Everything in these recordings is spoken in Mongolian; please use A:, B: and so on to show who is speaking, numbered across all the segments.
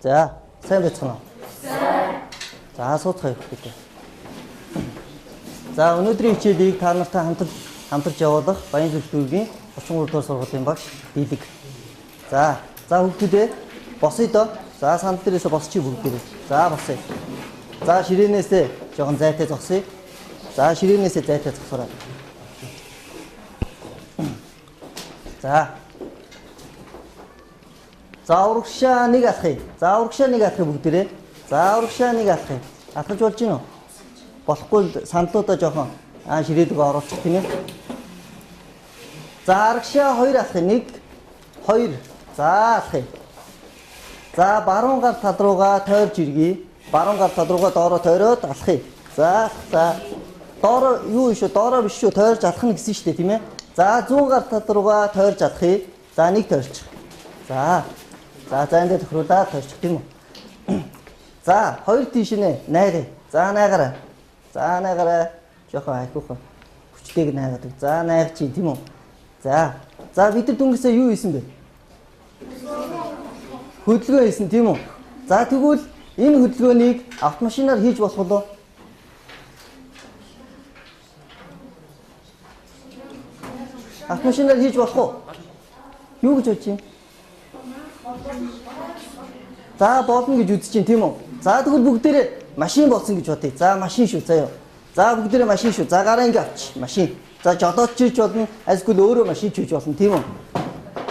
A: За, сайн байцгаана уу? Сайн. За, сууцгаая хүүхдүүдээ. За, өнөөдрийн хичээлийг та нартай хамтарч явуулах Баянзүрх дүүргийн 33 дугаар сургуулийн багш Дийлэг. За, за хүүхдүүдээ босъё доо. За, сандал дээрээсээ босчих бүгдээрээ. За, босъё. За, ширээнээсээ жоохон зайтай зогсъё. За, ширээнээсээ зайтай зогсоорой. За. За, урагшаа нэг алхъя. За, урагшаа нэг алхъя бүгдээрээ. За, урагшаа нэг алхъя. Алхаж болж гинөө? Болохгүй сандлуудаа жоохон ширээдэг оруулчих тийм ээ. За, арагшаа хоёр алхъя. 1 2. За, алхъя. За, баруун гар тал руугаа тойрж иргэе. Баруун гар тал руугаа доороо тойроод алхъя. За, за. Доороо юу шүү? Доороо биш шүү. Тойрж алхах гэсэн шүү дээ, тийм ээ. За, зүүн гар тал руугаа тойрж алхъя. За, нэг тойрчих. За. За, зайндаа тохируулаад тойрчих тийм үү? За, хоёр тийш нэ найгая. За, найгараа. За, найгараа. Жохон ахиухан хүчтэйг найгаад. За, найг чи тийм үү? За. За, бид нар дүнгэсээ юу хийсэн бэ? Хөдөлгөөн хийсэн тийм үү? За, тэгвэл энэ хөдөлгөөнийг автомашинаар хийж болох уу? Автомашинаар хийж болох уу? Юу гэж бодож байна? За, болно гэж үзэж чинь тийм үү? За, тэгвэл бүгдээрээ машин болсон гэж бодъё. За, машин шүү заяа. За, бүгдээрээ машин шүү. За, гараа ингэ авч. Машин. За, жолооч хийж болно. Альсгүй өөрөө машин хийж болно тийм үү?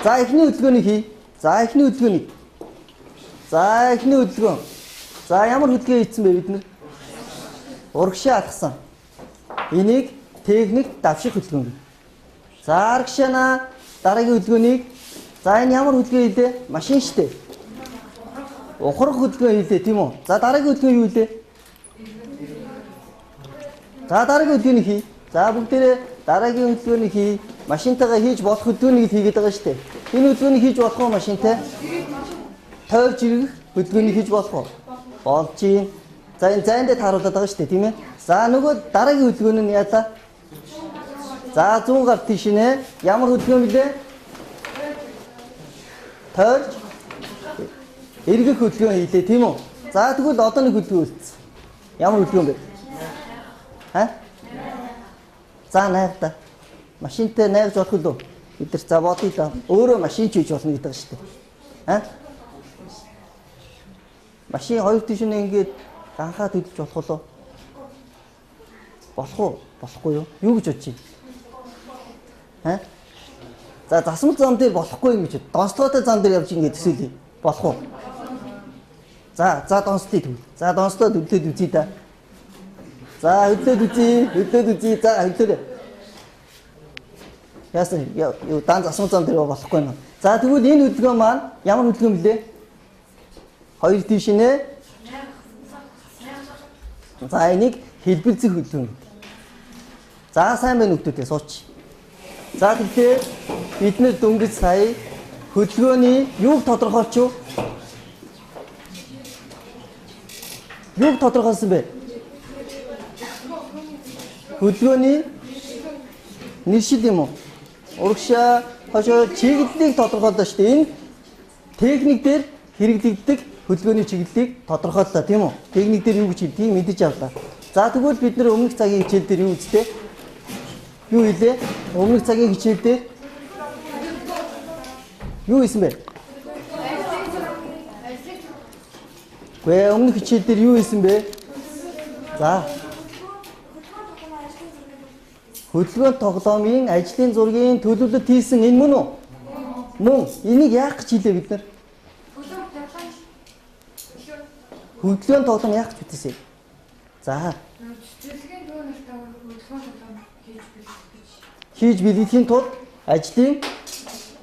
A: За, эхний хөдөлгөөнийг хий. За, эхний хөдөлгөөнийг. За, эхний хөдөлгөөн. За, ямар хөдөлгөөн хийсэн бэ бид нар? Урагшаа алхсан. Энийг техникт давших хөдөлгөөн гэнэ. За, арагшаана дараагийн хөдөлгөөнийг. За, энэ ямар хөдөлгөөн хийлээ? Машин штэ. Ухрах хөдөлгөөн хийлээ тийм үү? За, дараагийн хөдөлгөөн юу хийлээ? За, дараагийн хөдөлгөөнийг хий. За, бүгдээрээ дараагийн хөдөлгөөнийг хий. Машинтайгаа хийж болох хөдөлгөөнийг хийгээд байгаа штэ. Энэ хөдөлгөөнийг хийж болох уу машинтай? Тойрж ирэх хөдөлгөөнийг хийж болох уу? Болж юм. За, энэ зайндаа тааруулаад байгаа штэ, тийм ээ? За, нөгөө дараагийн хөдөлгөөн нь яалаа? За, зүүн гар тийш нэ. Ямар хөдөлгөөн билээ? Тойрж эргэх хөдөлгөөн хийлээ, тийм үү? За, тэгвэл одоо нэг хөдөлгөөн үлдсэн. Ямар хөдөлгөөн бэ? Ха? За, найг та. Машинтай найгаж болох уу? Бид нар за бодъё л. Өөрөө машин ч хийж болно гэдэг шүү дээ. Ха? Машин хоёр тийш нэ ингээд ганхаад хөдөлж болох уу? Болох уу? Болохгүй юу? Юу гэж бодож байна? Ха? За, засмал зам дээр болохгүй юм гэж. Донслоготой зам дээр явж ингээд төсөөлье. Болох уу? За, за донслыг тэгвэл. За, донслоод хөдлөөд үзье та. За, хөдлөөд үзье, хөдлөөд үзье. За, хөдлөөрэй. Яасан юу дан засмал зам дээр болохгүй юм. За, тэгвэл энэ хөдөлгөөн маань ямар хөдөлгөөн блэ? Хоёр тийш нэ. За, энийг хэлбэлзэх хөдөлгөөн гэдэг. За, сайн байна хүүхдүүдээ сууч. За, тэгэхээр бид нэр дөнгөж сая хөдөлгөөний юуг тодорхойлч юу? Юуг тодорхойлсон бэ? Хөдөлгөөний нэршил юм уу? Урагшаа хошоо чиглэлийг тодорхойллоо шүү дээ. Энэ техник дээр хэрэглэгддэг хөдөлгөөний чиглэлийг тодорхойллоо тийм үү? Техник дээр юу гэж хэлдгийг мэдэж авлаа. За, тэгвэл бид нэр өмнөх цагийн хичээл дээр юу үзтээ? Юу хийлээ? Өмнөх цагийн хичээл дээр юу хийсэн бэ? Гэ, өмнөх хичээл дээр юу хийсэн бэ? За. Хөдөлгөөн тоглоомын ажлын зургийн төлөвлөлт хийсэн энэ мөн үү? Мөн. Энийг яах гэж хийлээ бид нар? Хөдөлгөөн тоглоом яах гэж бүтээсэн? За. Хийж бэлгэхийн тулд ажлын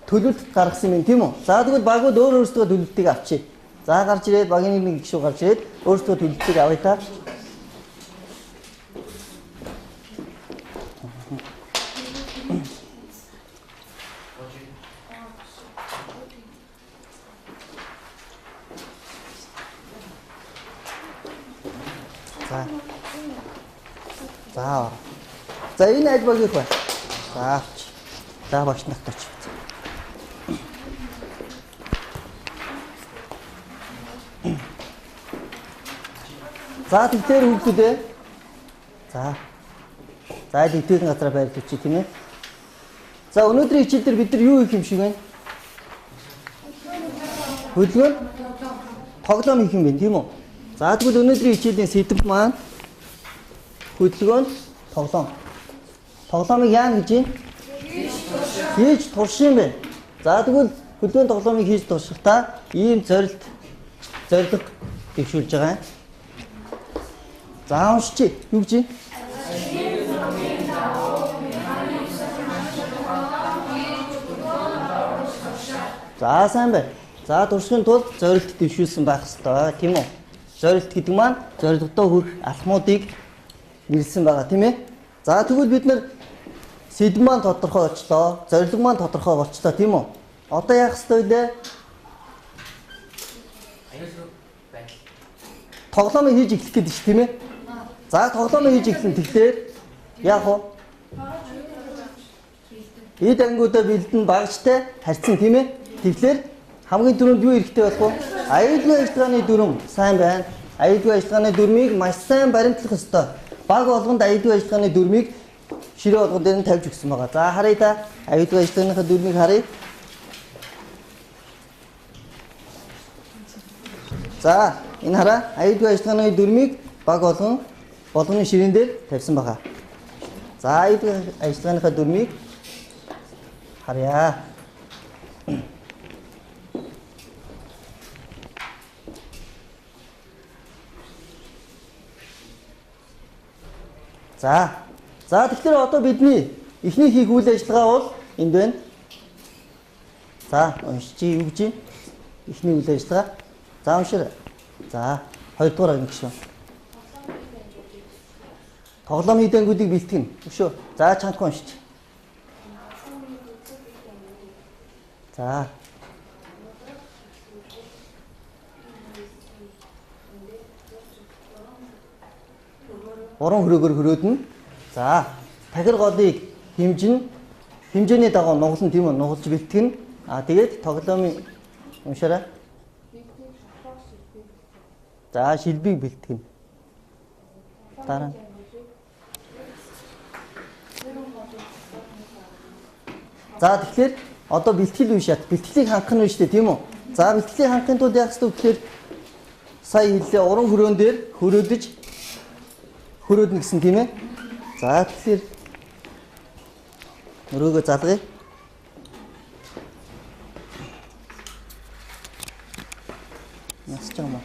A: төлөвлөлт гаргасан юм тийм үү? За, тэгвэл багууд өөр өөрсдөө төлөвлөлтийг авчий. За, гарч ирээд багийн нэг гишүү гарч ирээд өөрсдөө төлөвлөлтийг авъя та. За. За. За, энэ аль багийнх вэ? За, авч. За, багш нарт очив. За тэгэхээр хүүхдүүдээ. За. За дэвтэрийн газараа байрлуулчих тийм ээ. За өнөөдрийн хичээл дээр бид нар юу хийх юм шиг байна? Хөдөлгөөн тоглоом хийх юм байна тийм үү? За тэгвэл өнөөдрийн хичээлийн сэдэв маань хөдөлгөөн тоглоом. Тоглоомыг яана гэж юм? Хийж турших юм байна. За тэгвэл хөдөлгөөн тоглоомыг хийж туршихдаа ийм зорилго дэвшүүлж байгаа юм. За уншчих. Юу гэж юм? За сайн байна. За туршихын тулд зорилт дэвшүүлсэн байх ёстой, тийм үү? Зорилт гэдэг маань зорилгодоо хүрэх алхмуудыг нэрлсэн байгаа, тийм ээ? За тэгвэл бид нар сэдэв маань тодорхой болчлоо, зорилго маань тодорхой болчлоо, тийм үү? Одоо яах ёстой вэ?
B: Аюулгүй байдал.
A: Тоглоомыг хийж эхлэх гэдэг чинь, тийм ээ? За тоглоомыг хийж эхлэн тэгэхээр яах вэ? Эд ангиудаа бэлдэн багжтай харьцсан, тийм ээ? Тэгэхээр хамгийн түрүүнд юу хэрэгтэй болох вэ? Аюулгүй ажиллагааны дүрэм сайн байна. Аюулгүй ажиллагааны дүрмийг маш сайн баримтлах ёстой. Баг болгонд аюулгүй ажиллагааны дүрмийг ширээ болгон дээр нь тавьж өгсөн байгаа. За харъя та. Аюулгүй ажиллагааныхаа дүрмийг харъя. За энэ хараа аюулгүй ажиллагааны дүрмийг баг болгоны ширээн дээр тавьсан байгаа. За аюулгүй ажиллагааныхаа дүрмийг харъя. За. За тэгэхээр одоо бидний эхний хийх үйл ажиллагаа бол энд байна. За уншчих юу гэж юм? Эхний үйл ажиллагаа. За уншаарай. За хоёрдугаар анги гişүн. Тоглоомын дэнгүүдийг бэлтгэн. Өшөө. За чанхаа уншчих. За. Уран хөрөөгөр хөрөөднө. За, тахир голыг хэмжин, хэмжээний дагуу нуглан тийм үү, нугалж бэлтгэн. Аа тэгээд тоглоомын уншаарай. За, шилбийг бэлтгэн. Дараа нь. За, тэгэхээр одоо бэлтгэл үе шат. Бэлтгэлийг хангах нь шүү дээ, тийм үү? За, бэлтгэлийг хангахын тулд яах ёстой вэ гэхээр сая хэллээ уран хөрөөн дээр хөрөөдөж хөрөөднө гэсэн тийм ээ. За тэгэхээр өрөөгөө залгая. Насч байгаа юм уу?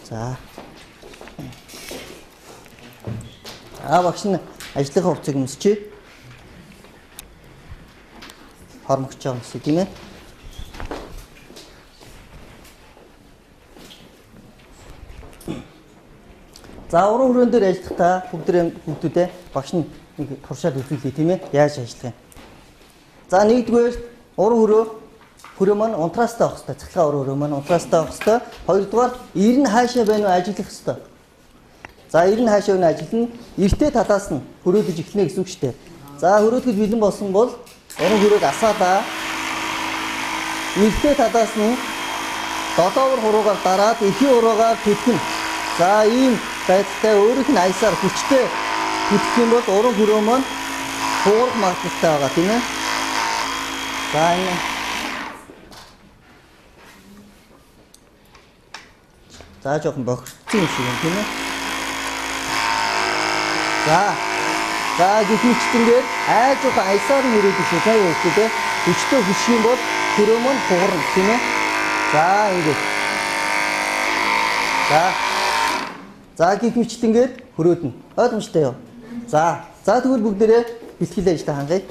A: За. Аа багш нь ажлынхаа хувцсыг өмсчээ. Хормогч байгаа юм шиг тийм ээ. За уран хөрөөн дээр ажиллахдаа бүгдээ багш нь нэг туршаад үзүүлье тийм ээ. Яаж ажиллах юм. За нэгдүгээр уран хөрөө маань унтраастай байх хэрэгтэй. Цахилгаан уран хөрөө маань унтраастай байх хэрэгтэй. Хоёрдугаар ир нь хаашаа байна вэ ажиллах хэрэгтэй. За ир нь хаашаа байна ажиллана. Эртээ талаас нь хөрөөдөж эхлэнэ гэсэн үг шүү дээ. За хөрөөдөхөд бэлэн болсон бол уран хөрөөг асаалаа. Эртээ талаас нь долоовор хуруугаар дараад эхийн уруугаар түтгэнэ. За ийм байдалтай өөрийнх нь аясаар хүчтэй хөдөх юм бол уран хөрөө маань хуурах магадлалтай байгаа тийм ээ. За энэ. За жоохон бохирдсон юм шиг юм тийм ээ. За. За гэх мэтчилэнгээр ай жоохон аясаар нь өрөөдөг шүү. За юу гэдэг вэ? Хүчтэй хөших юм бол хөрөө маань хугарна тийм ээ. За ингэж. За. За гих мэтчилэнгээр хөрөөднө. Ойлгомжтой юу? За. За тэгвэл бүгдээрээ бэлтгэл ажиллаа хангая.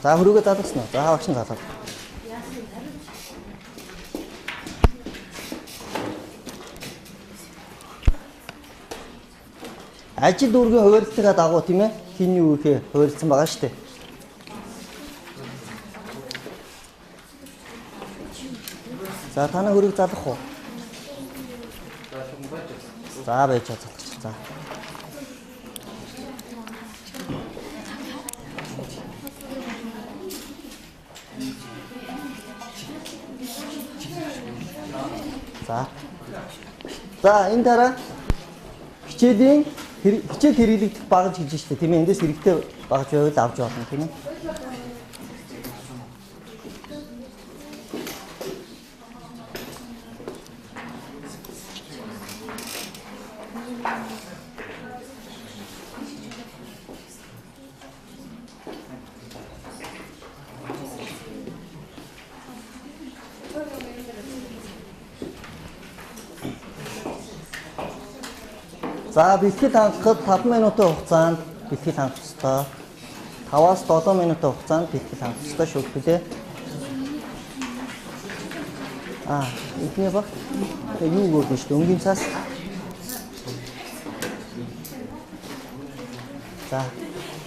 A: За хөрөөгөө залгасан уу? За багш нь залгав. Ажил дүүргийн хувирлтынхаа дагуу тийм ээ хин юу ихэ хувиралцсан байгаа шүү дээ. За та нар хөрөг залгах уу? За байж залгах. За. За. За энэ дараа хичээлийн хичээл хэрэглэгдэх багаж гэж штэ тийм ээ. Эндээс хэрэгтэй багаж байвал авч болно тийм ээ. За бэлтгэл хангахад 5 минутын хугацаанд бэлтгэл хангах ёстой. 5-аас 7 минутын хугацаанд бэлтгэл хангах ёстой шүү дээ. Аа, эхний багт юу өгөөд шүү дээ? Өнгийн цаас. За,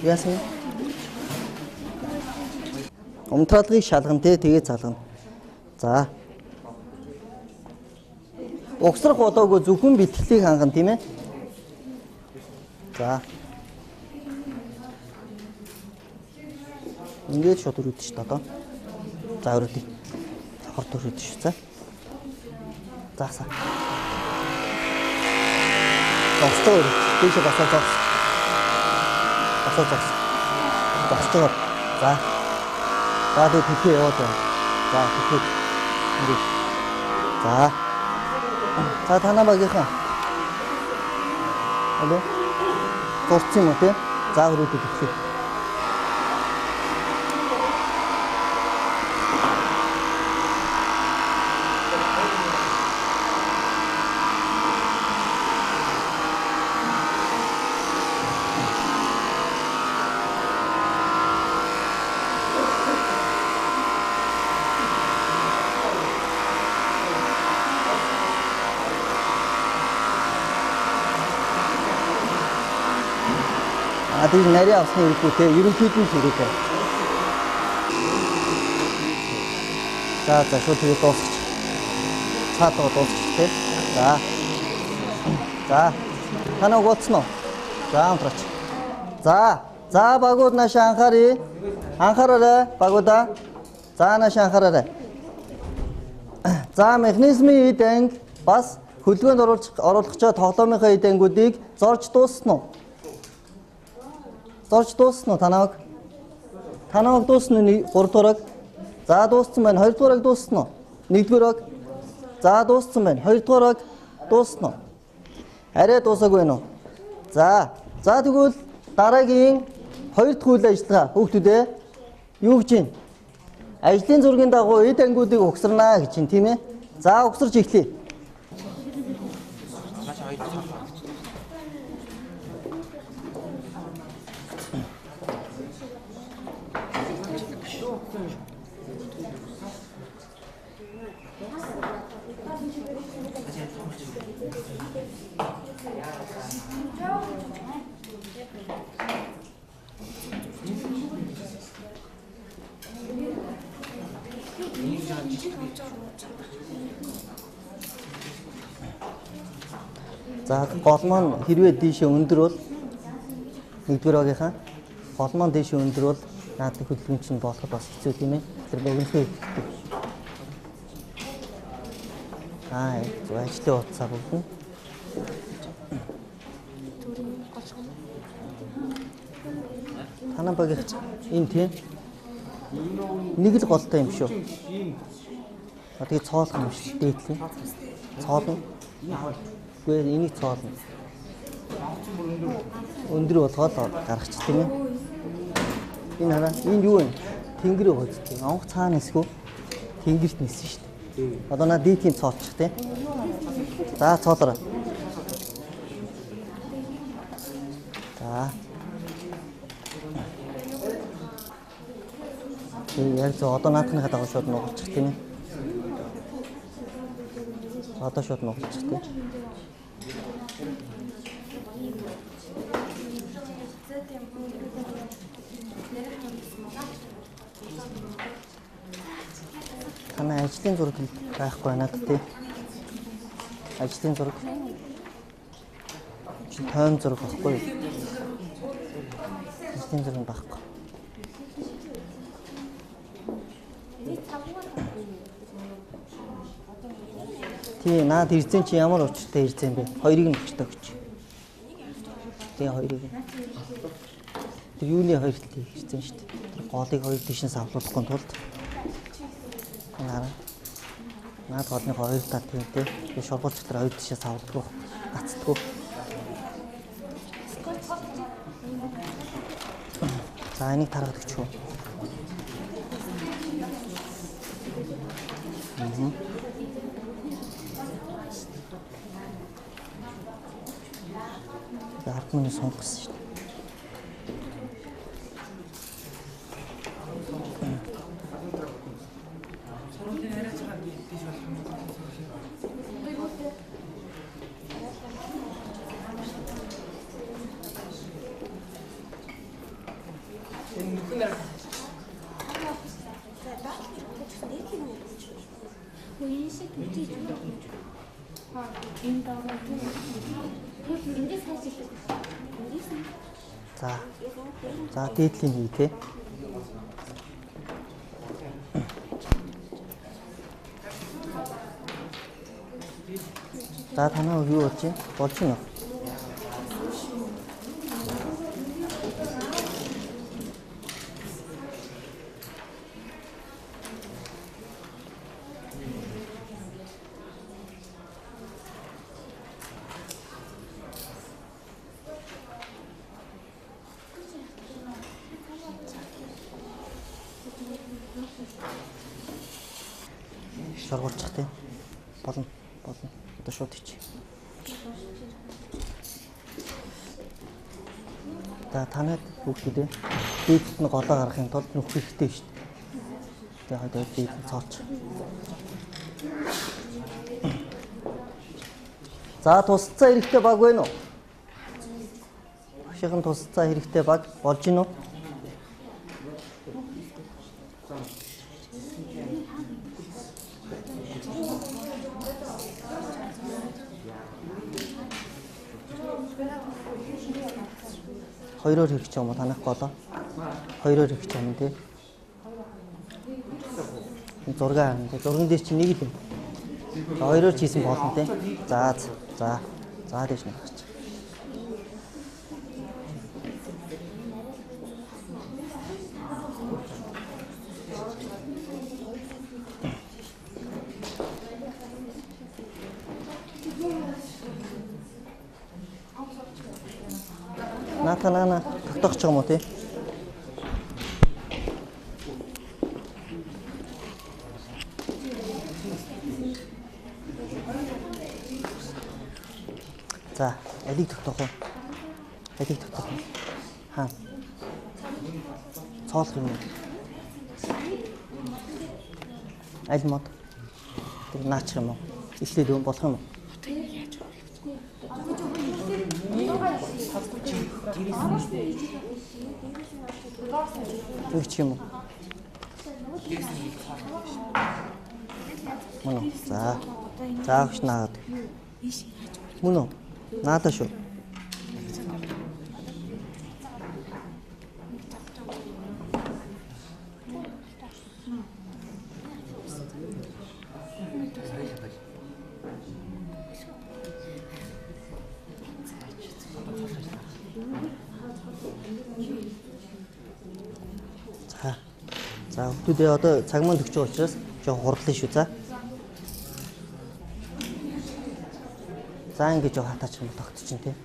A: яасан? Умтраалгыг шалгана те, тэгээ залгана. За. Угсрах болоогүй зөвхөн бэлтгэлийг хангана тийм ээ. За. Ингээд шууд өрөөд шүү дээ одоо. За өрөөдөө. Хорт өрөөд шүү. За. Заасаа. Зогсож өрөөд. Дээшээ басаа зогс. Басаа зогс. Зогсож. За. За тэгээ тэхээ яваад байна. За тэхээ. Ингээд. За. За танаа багийнхан. Алло. Зурцсан юм уу те? За өрөөдөд эхлэе. А тэр нарийн авсны хэрэггүй те, ерөнхийд нь хэрэггүй. За за шууд тэгээд дуусчих. Цаатаа дуусчих те. За. За. Танаа угуулсан уу? За амтраач. За. За багууд наашаа анхааръя. Анхаараарай багуудаа. За наашаа анхаараарай. За механизмын эд анги бас хөдөлгөөнд оруулах гэж тоглоомынхаа эд ангиудыг зорж дууссан уу? Зорж дууссан уу танааг? Танааг дууссан уу 3 дугаар аг? За дууссан байна. 2 дугаар аг дууссан уу? 1 дугаар аг? За дууссан байна. 2 дугаар аг дууссан уу? Арай дуусаагүй байна уу? За. За тэгвэл дараагийн 2 дахь үйл ажиллагаа хүүхдүүдээ юу гэж юм? Ажлын зургийн дагуу эд ангиудыг угсарнаа гэж юм тийм ээ? За угсарч эхлэе. За гол маань хэрвээ дийшээ өндөр бол нэгдүгээр багийнхаа гол маань дийшээ өндөр бол наадах хөдөлгөөн чинь болоход бас хэцүү тийм ээ. Тэр богинохын хэрэгтэй. Аа зөв ажлын утсаа бүгд. Танаа багийнх энэ тийм нэг л голтой юм шүү. А тэгээ цоолох юм шиг дээдлийн. Цоолно. Үгүй энийг цоолно. Өндөр болгоод гаргачих тийм ээ. Энэ хараа энэ юу вэ? Тэнгэр өгөөд. Онгоц цаана нисгүү? Тэнгэрт нисэн шүү дээ. Одоо наа дээдлийн цоолчих тийм. За цоолорой. За. Тэгээ яг зөв одоо наадхныхаа дагуу шууд нугалчих тийм ээ. Одоо шууд нугалчих тийм. Танай ажлын зураг байхгүй байна тий. Ажлын зураг. Чи тойм зураг байхгүй юу? Ажлын зураг байхгүй. Тийм, наад хэрзэн чи ямар учиртай хэрзэн бэ? Хоёрыг нь өгч өгч. Тийм, хоёрыг. Тэр юуны хоёр талыг хэрзэн шүү дээ. Тэр голыг хоёр тийш нь савлуулахгүй тулд. Наараа. Наад голны хоёр тал тийм тий. Тэгээ шоргуулч дотор хоёр тийшээ савлдаггүй. Гацдаггүй. За, энийг тараад өгч үү. Ард мөний сонгосон шүү дээ. За. За, дээдлийн хий те. За, танаа юу болж байна? Болж байна уу? Шоргуулчих тийм. Болно. Болно. Одоо шууд хийчих. За, танад хүүхдүүдээ дээдэлт нь голоо гаргахын тулд нүх хэрэгтэй шүү дээ. Тэгээ хоёр дээд нь цоолч. За, тусалцаа хэрэгтэй баг байна уу? Багшийн тусалцаа хэрэгтэй баг болж гин үү? Хоёроор хийх юм уу танах голоо? Хоёроор хийх юм тий. Зураг харна. Зурган дээр чинь нэг л юм. Хоёроор ч хийсэн болно тий. За за. За дээш нь гарч. Наатанаа тогтоох ч юм уу тий. За, алийг тогтоох уу? Алийг тогтоох уу? Хаа. Цоолох юм уу? Аль мод? Тэр наачих юм уу? Эхлээд юм болох юм уу? Тэгч юм уу? Мөн үү? За. За, өгч наагаад. Мөн үү? Наадаа шүү. За. За, хүүхдүүдээ одоо цаг маань төгсөж байгаа учраас жоохон хурлаа шүү, за. За, ингэж жоо хатаач юм тогтчих тий.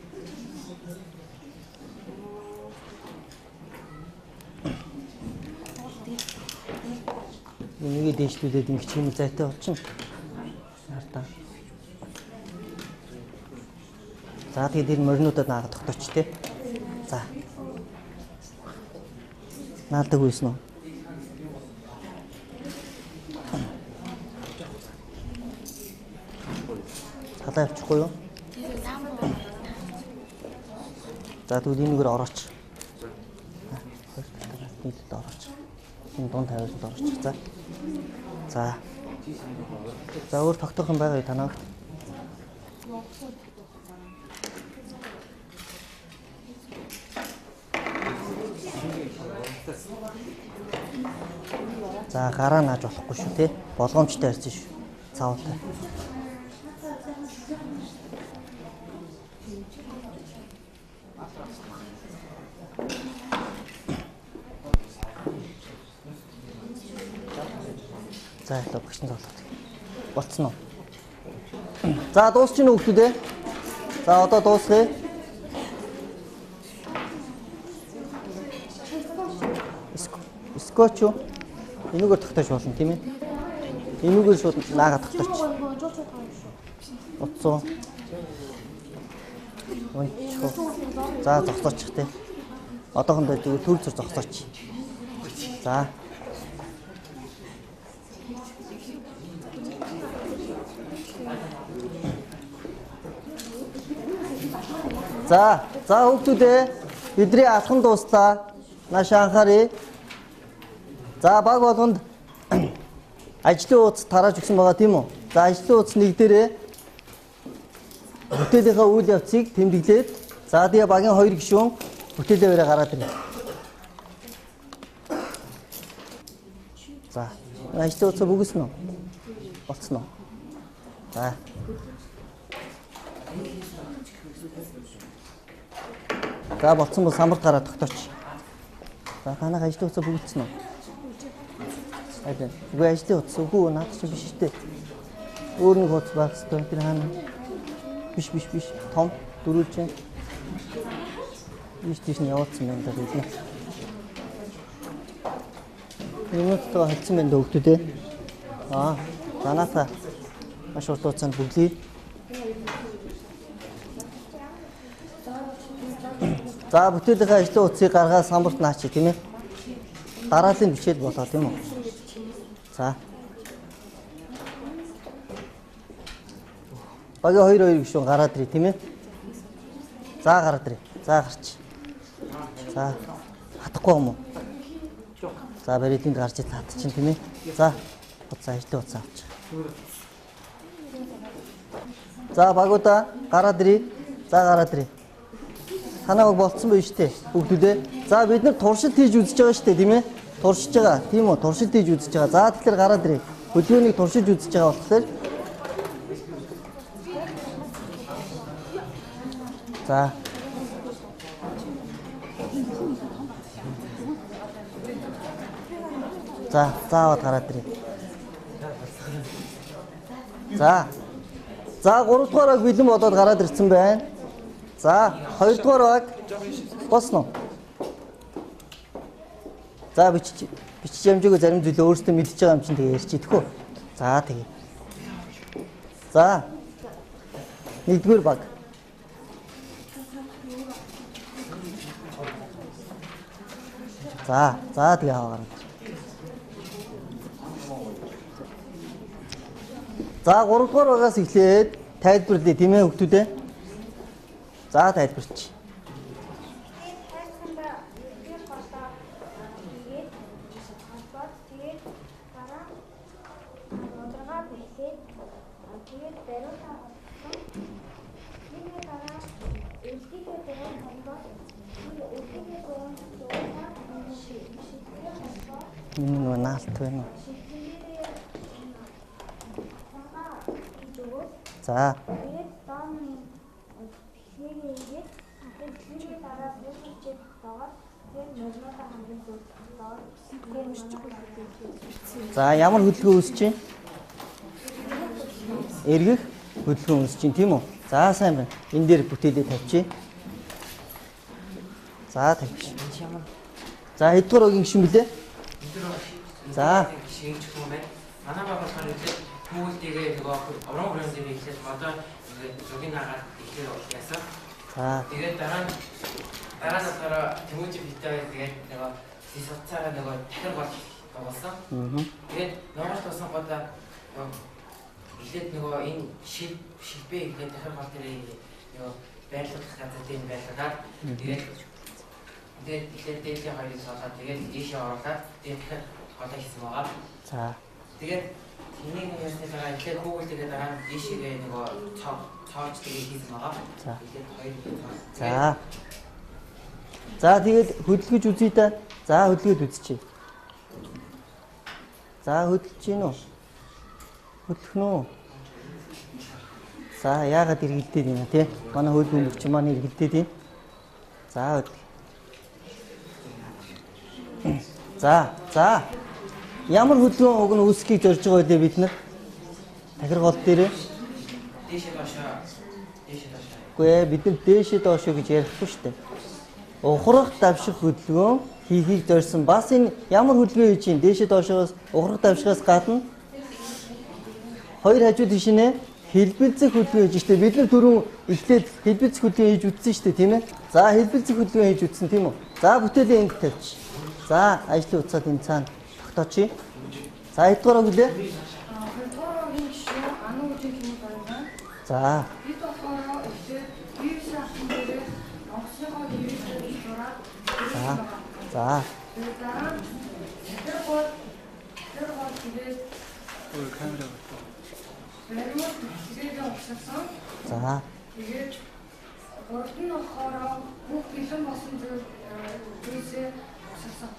A: Нэгээ дээшлүүлээд ингэж юм зайтай болчихно. Хартаа. За, тэгээд энэ моринуудад наагаад тогтооч тий. За. Наалдаг үйсэн үү? Талаа явчихгүй юу? За, тэгвэл энэгээр орооч. Хоёр талаа нийлээд орооч. Энэ дунд тавиулаад орооч. За. За. За, өөр тогтоох юм байгаа юу танаагт? За, гараа нааж болохгүй шүү, тий. Болгоомжтой ярьсан шүү. Цаавалтай. За ялаа багш нь зоолоод. Болцсон уу? За дуусч гинэ хүүхдүүд ээ. За одоо дуусгая. Скотч юу? Энүүгээр тогтоож болно тийм ээ. Энүүгээр шууд наага тогтооч. Утсан. Унчих. За зогсоочих те. Одоохондоо зүгээр төр зүр зогсооч. За. За, за хүүхдүүдээ бидний алхам дууслаа. Нааш анхааръя. За баг болгонд ажлын хуудас тарааж өгсөн байгаа тийм үү? За ажлын хуудас нэг дээрээ бүтээлийнхаа үйл явцыг тэмдэглээд за тэгээ багийн 2 гишүүн бүтээлээрээ гараад ирнэ. За ажлын хуудасаа бүгдсэн үү? Болцсон уу? За. За болцсон бол самбарт гараад тогтооч. За танах ажлын хуудасаа бүгдсэн үү? Аль. Үгүй ажлын хуудас үгүй наад чинь биш шүү дээ. Өөр нэг хуудас байх хэрэгтэй. Тэр хаана? Биш биш биш. Том дөрүүлж байна. Ийш тийш нь явуулсан байна даа бид. Юмнуудтайгаа холцсон байна даа хүүхдүүд ээ. Аа, за наата маш урт хугацаанд бүглэе. За бүтээлийнхээ ажлын хуудсыг гаргаад самбарт наачи тийм ээ. Дараалын бичээд болоо тийм үү? За. Багийн 2-2 гишүүн гараад ирээ тийм ээ. За гараад ирээ. За гарч. За хатахгүй юм уу? За барилынд гарч ил хат чинь тийм ээ. За хуцаа ажлын хуцаа авчих. За багуудаа гараад ирээ. За гараад ирээ. Танаа баг болцсон байх шүү дээ. Хүүхдүүдээ. За бид нар туршилт хийж үзэж байгаа шүү дээ тийм ээ. Туршиж байгаа. Тийм үү? Туршилт хийж үзэж байгаа. За тэгэхээр гараад ирээ. Хөдөлгөөнийг туршиж үзэж байгаа болохоор за. За, заавал гараад ирээ. За. За 3 дугаар баг бэлэн болоод гараад ирсэн байна. За, 2 дугаар баг болсон уу? За бичиж амжаагүй зарим зүйлээ өөрсдөө мэдчихэж байгаа юм чинь тэгээ ярьчих идэх үү? За тэгээ. За. 1-р баг. За, за тэгээ аваа. За 3 дугаар багаас эхлээд тайлбарлая тийм ээ хүүхдүүдээ. За тайлбарч. Энэ нөгөө наалт байна уу? За. За ямар хөдөлгөөн үүсэж байна? Эргэх хөдөлгөөн үүсэж байна тийм үү? За сайн байна. Энэ дээр бүтээлээ тавьчих. За тавьчих. За хэддүгээр өгийн гишүүн билээ? За.
B: Манай баг болохоор эхлээд хүүхдийгээ нөгөө орон хүрэн дээр эхлээд модоо ингээд зургийг хагаад эхлээд яасан.
A: За.
B: Тэгээд дараа нь болохоор Тэмүүжин битээ тэгээд нөгөө сисацаараа нөгөө дахир гол тоглосон. Тэгээд нугас тусан голоо нөгөө эхлээд нөгөө энэ шилбэ эхлээд дахир гол дээр нөгөө байрлах газар дээр байрлаад тэгээд эхлээд дээдлийн хоёрыг солоод тэгээд ийшээ оруулаад тэгээд дахир голоо хийсэн байгаа.
A: За.
B: Тэгээд энийг ярьсны дараа эхлээд хүүхэлтэйгээ дараа нь ийшээгээ нөгөө цоож тэгээд хийсэн байгаа.
A: За.
B: Тэгээд хоёр цоо.
A: За. За тэгээд хөдөлгөж үзье та. За хөдөлгөөд үзчихье. За хөдөлж гин үү? Хөдлөх нь үү? За яагаад эргэлдээд байна те? Манай хөл бөмбөгч маань эргэлдээд байна. За За, за. Ямар хөдөлгөөн уг нь үүсгэхийг зорж байгаа вэ бид нар? Тахир гол дээрээ
B: дээшээ доошоо. Дээшээ доошоо.
A: Үгүй ээ, бид нар дээшээ доошоо гэж ярихгүй шүү дээ. Ухрах давших хөдөлгөөн хийхийг зорьсон. Бас энэ ямар хөдөлгөөн хийж чинь дээшээ доошоос ухрах давшихаас гадна хоёр хажуу тийш нэ хэлбэлзэх хөдөлгөөн хийж штэ. Бид нар түрүүн эхлээд хэлбэлзэх хөдөлгөөн хийж үзсэн штэ, тийм ээ? За, хэлбэлзэх хөдөлгөөн хийж үзсэн тийм үү? За, бүтээлээ энд тавьчих. За, ажлын утсаад энэ цаана тогтоочих. За, хэддүгээр үг лээ?
C: Хоёрдугаар үгийн гишүүн Ану үжиг хэмээн байна.
A: За.
C: Бид болохоор эхлээд вирусын албан дээрээ онгоцныхоо вирусыг зураад
A: За. За.
C: Тэгээд дараа нь тэр гол тэгээд
D: камера
C: бариуд тэрээ угсарсан.
A: За.
C: Тэгээд гуравт нь болохоор бүх бэлэн болсон зүйл зүйлсээ угсарсан.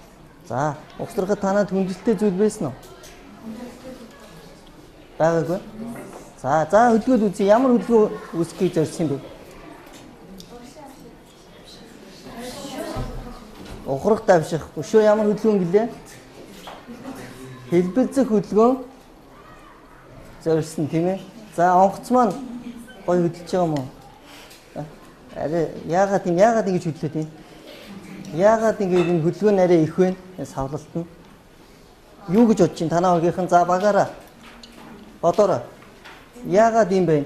A: За, угсрахад танад хүндрэлтэй зүйл байсан уу? Байгаагүй. За, за хөдөлгөөд үзье. Ямар хөдөлгөөн үүсгэхийг зорьсон юм бэ? Ухрах давших. Өшөө ямар хөдөлгөөн гэлээ? Хэлбэлзэх хөдөлгөөн зорьсон тийм ээ. За, онгоц маань гоё хөдөлж байгаа юм уу? Арай яагаад юм яагаад ингэж хөдлөөд юм? Яагаад ингэж энэ хөдөлгөөн арай их вэ? Энэ савлалт нь. Юу гэж бодож чинь танаа багийнхан за багаараа бодоорой. Яагаад юм бэ?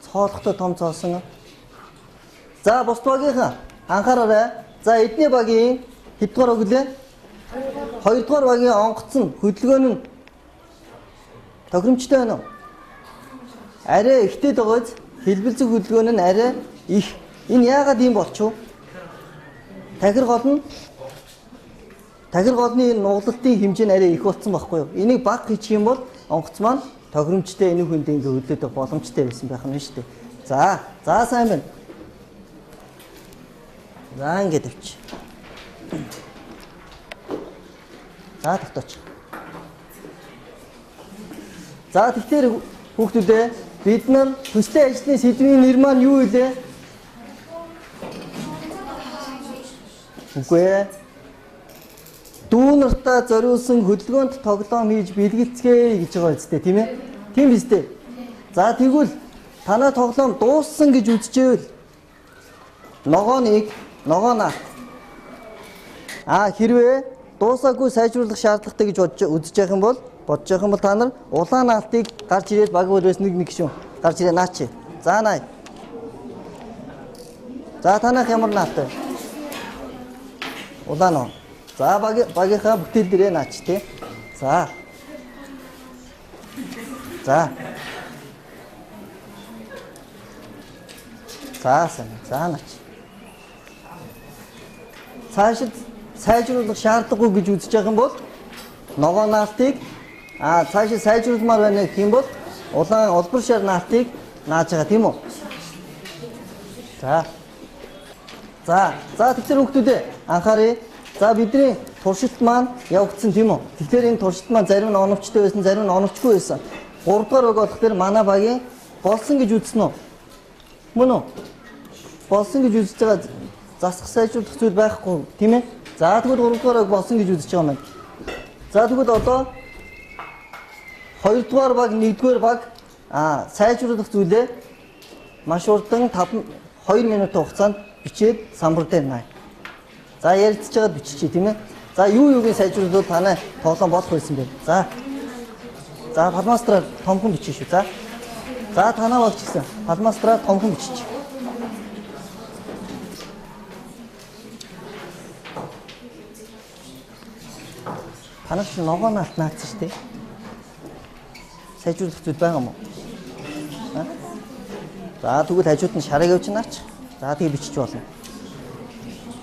A: Цоолохдоо том цоосон. За бус багийнхан анхаараарай. За эдний багийн хэддүгээр үг лээ? Хоёрдугаар багийн онгоц нь хөдөлгөөн нь тохиромжтой байна уу? Арай ихтэй догоож хэлбэлзэх хөдөлгөөн нь арай их. Энэ яагаад ийм болчихов? Тахир гол нь тахир голны нуглалтын хэмжээ нь арай их болсон байхгүй юу? Энийг бага хийчих юм бол онгоц маань тохиромжтой энэ хүнд ингээ хөдлөөд байх боломжтой байсан байх нь шүү дээ. За, за сайн байна. За ингэ тавьчих. За тогтооч. За тэгэхээр хүүхдүүдээ бид нар төслийн ажлын сэдвийн нэр маань юу вэ? Үгүй ээ. Дүү нартаа зориулсан хөдөлгөөнд тоглоом хийж бэлгэлцгээе гэж байгаа үстэй тийм ээ? Тийм биз дээ. За тэгвэл танай тоглоом дууссан гэж үзчихвэл ногоо нэг, ногоо наат. А хэрвээ дуусаагүй сайжруулах шаардлагатай гэж бодож үзэж явах юм бол бодож явах юм бол та нар улаан наалтыг гарч ирээд баг өрөөс нэг нэг шүүн гарч ирээ наач. За наа. За танах ямар наалт вэ? Улаан уу? За багийнхаа бүтээл дээрээ наач тий. За. За. За сайн. За наач. Цаашид сайжруулах шаардлагагүй гэж үзэж байгаа юм бол ногоо наалтыг цаашид сайжруулмаар байна гэх юм бол улаан улбар шар наалтыг нааж байгаа тийм үү? За. За, за тэгэхээр хүүхдүүдээ анхааръя. За бидний туршилт маань явагдсан тийм үү? Тэгэхээр энэ туршилт маань зарим нь оновчтой байсан, зарим нь оновчгүй байсан. 3 дугаар баг болох дээр манай багийн болсон гэж үзсэн үү? Мөн үү? Болсон гэж үзэж байгаа засах сайжруулах зүйл байхгүй тийм ээ? За тэгвэл 3 дугаар баг болсон гэж үзэж байгаа юм байна. За тэгвэл одоо 2 дугаар баг, 1 дугаар баг сайжруулах зүйлээ маш урдан 2 минутын хугацаанд бичээд самбар дээр наа. За ярилцж байгаад биччихье тийм ээ. За юуг сайжруулвал танай тоглоом болох байсан бэ? За. За фломастераар томхон бичиж шүү. За. За танаа багч гэсэн фломастераар томхон бичиж. Танаас ч ногоо наалт наацсан шүү дээ. Сайжруулах зүйл байгаа юм уу? За тэгвэл хажууд нь шарыг авч наач. За тэгээ бичиж болно.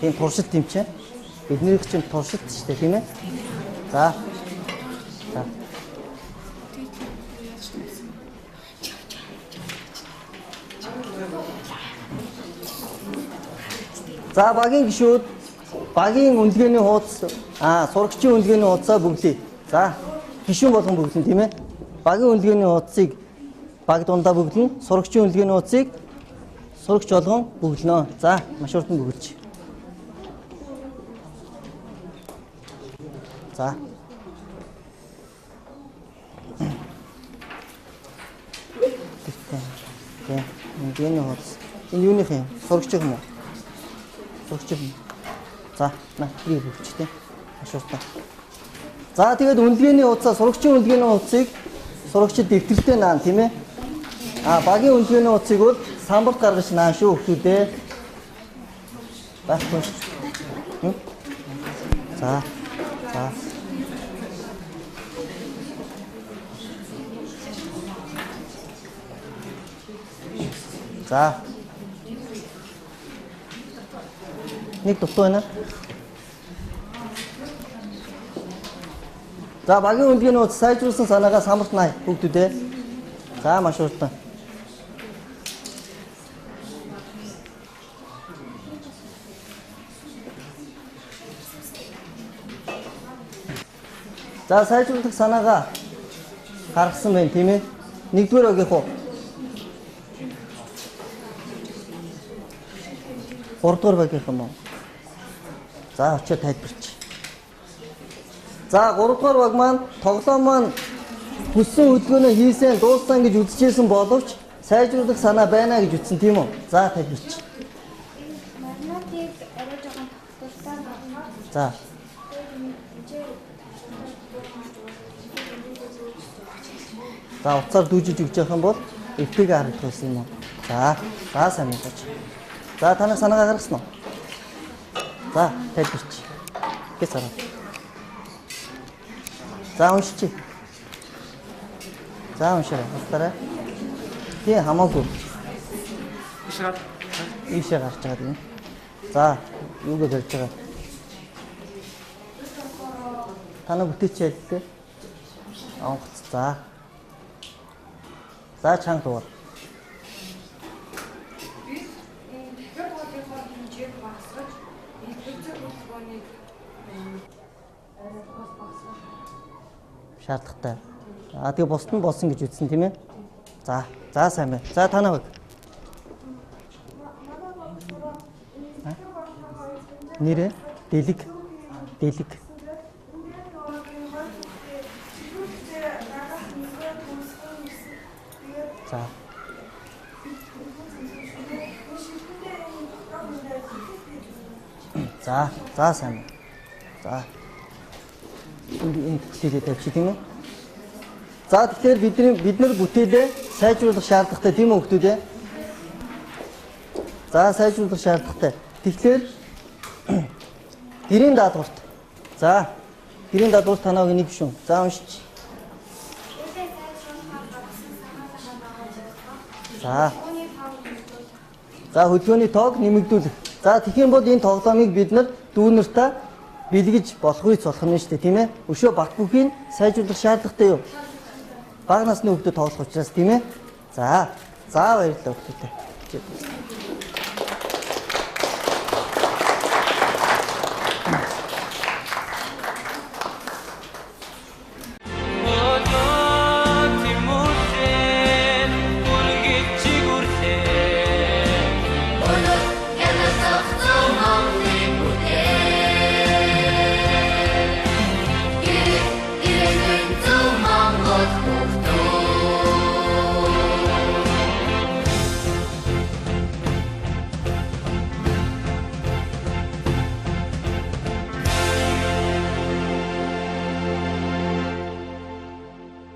A: Тийм туршилт юм чинь. Биднийх чинь туршилт шүү дээ, тийм ээ? За. За. За багийн гишүүд багийн үнэлгээний хуудас сурагчийн үнэлгээний хуудасаа бөглөе. За гишүүн болгон бөглөн тийм ээ? Багийн үнэлгээний хуудсыг баг дундаа бөглөнө. Сурагчийн үнэлгээний хуудсыг сурагч болгон бөглөнө. За, маш хурдан бөглөж. За. Тэ. Үнэлгээний хуудас. Энэ юуных юм? Сурагч юм уу? Сурагч юм. За, на тэрийг бөглөж тэ. Маш хурдан. За, тэгээд үнэлгээний хуудасаа сурагчийн үнэлгээний хуудсыг сурагчид дэвтэртэй наана, тийм ээ? А багийн үнэлгээний хуудсыг бол самбарт гаргаж наан шүү хүмүүдээ. Байхгүй. За. За. За. Нэг дутуу байна. За, багийн үнэлгээний хуудас сайжруулсан санаагаа самбарт най хүүхдүүдээ. За, маш хурдан. За, сайжруулах санаагаа гаргасан байна, тийм ээ? Нэгдүгээр багийнх уу? Гуравдугаар багийнх юм уу? За, очиод тайлбарч. За, гуравдугаар баг маань тоглоом маань хүссэн хөдөлгөөнөө хийсэн, дууссан гэж үзчихсэн боловч сайжруулах санаа байна гэж үзсэн, тийм үү? За, тайлбарч.
C: Марнотыг арай жоохон тогтвортой болгох.
A: За. За, утсаар дүүжиж өгч явах юм бол эффект харагдах байсан юм уу? За, за сайн мэдээж. За, танай санаагаа гаргасан уу? За, тайлбарч. Гэс хараа. За, уншчих. За, уншаарай. Уншаарай. Тий, хамаагүй. Ийшээ гарч байгаа юм. За, юуг барьж байгаа? Танай бүтээч яллээ. Онгоц. За. За, чанга дугаар.
C: Бид энэ дахиад голынхоо хэмжээг багасгаж, илбэцэг хөдөлгөөнийг арай бас багасгах
A: шаардлагатай. Аа, тэгээ бусд нь болсон гэж үзсэн, тийм ээ? За, за сайн байна. За, танай баг. Нэрээ дэлэг. Дэлэг. За. За, за сайн байна. За. Энэ бүтээлээ тавьчих, тийм ээ? За, тэгэхээр бид нар бүтээлээ сайжруулах шаардлагатай, тийм үү хүмүүс ээ? За, сайжруулах шаардлагатай. Тэгэхээр гэрийн даалгаварт. За, гэрийн даалгаварт танайг нэг шүн. За, уншич. За. За, хөдөлгөөний тоог нэмэгдүүлэх. За, тэгэх юм бол энэ тоглоомыг бид нар дүүнэртээ бэлгэж болох үе болох нь шүү дээ, тийм ээ? Өшөө бат бүхийг сайжруулах шаардлагатай юу? Бага насны хүүхдүүд тоглох учраас, тийм ээ? За, за баярлалаа хүүхдүүдээ.